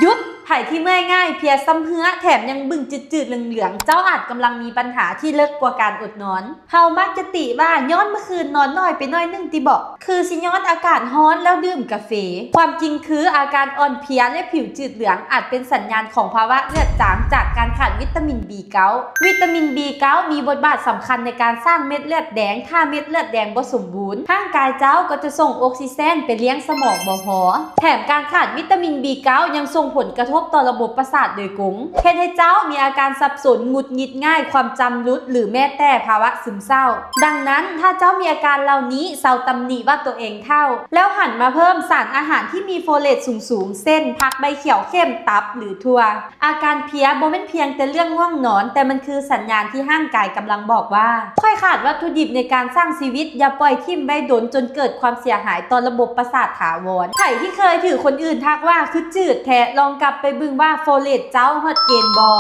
ຢຸດ! ໃຜທີ່ເມື່ອຍງ່າຍ, ເພຍຊຳເຮື້ອ, ແຖມຍັງບຶ້ງຈືດໆເຫຼືອງໆ, ເຈົ້າອາດກຳລັງມີບັນຫາທີ່ເລິກກວ່າການອົດນອນ. ເຮົາມັກຈະຕິວ່າຍ້ອນເມື່ອຄືນນອນໜ້ອຍໄປໜ້ອຍໜຶ່ງຕິເບາະ? ຄືຊິຍ້ອນອາກາດຮ້ອນແລ້ວດື່ມກາເຟ. ຄວາມຈິງຄືອາການອ່ອນເພຍ ແລະ ຜິວຈືດເຫຼືອງອາດເປັນສັນຍານຂອງພາວະເລືອດຈາງຈາກການຂາດວິຕາມິນ ບີເກົ້າ. ວິຕາມິນ ບີເກົ້າ ມີບົດບາດສຳຄັນໃນການສ້າງເມັດເລືອດແດງ. ຖ້າເມັດເລືອດແດງບໍ່ສົມບູນ, ຮ່າງກາຍເຈົ້າກໍຈະສົ່ງອົກຊີເຈນໄປລ້ຽງສະໝອງບໍ່ພໍ. ແຖມການຂາດວິຕາມິນ ບີເກົ້າ ຍັງສົ່ງຜົນກະທົບຕໍ່ລະບົບປະສາດໂດຍກົງ, ເຮັດໃຫ້ເຈົ້າມີອາການສັບສົນ, ຫງຸດຫງິດງ່າຍ, ຄວາມຈຳຫຼຸດ ຫຼື ແມ້ແຕ່ພາວະຊຶມເສົ້າ. ດັ່ງນັ້ນ, ຖ້າເຈົ້າມີອາການເຫຼົ່ານີ້, ເຊົາຕຳໜິວ່າຕົວເອງເຖົ້າ, ແລ້ວຫັນມາເພີ່ມສານອາຫານທີ່ມີໂຟເລດສູງໆ ເຊັ່ນ ຜັກໃບຂຽວເຂັ້ມ, ຕັບ ຫຼື ຖົ່ວ. ອາການເພຍບໍ່ແມ່ນພຽງແຕ່ເລື່ອງງ່ວງນອນ, ແຕ່ມັນຄືສັນຍານທີ່ຮ່າງກາຍກຳລັງບອກວ່າ ຂ້ອຍຂາດວັດຖຸດິບໃນການສ້າງຊີວິດ, ຢ່າປ່ອຍຖິ້ມໄວ້ດົນຈົນເກີດຄວາມເສຍຫາຍຕໍ່ລະບົບປະສາດຖາວອນ. ໃຜທີ່ເຄີຍຖືກຄົນອື່ນທັກວ່າຄືຈືດແທ້, ລອງກັບໄປເບິ່ງວ່າໂຟເລດເຈົ້າຮອດເກນບໍ່?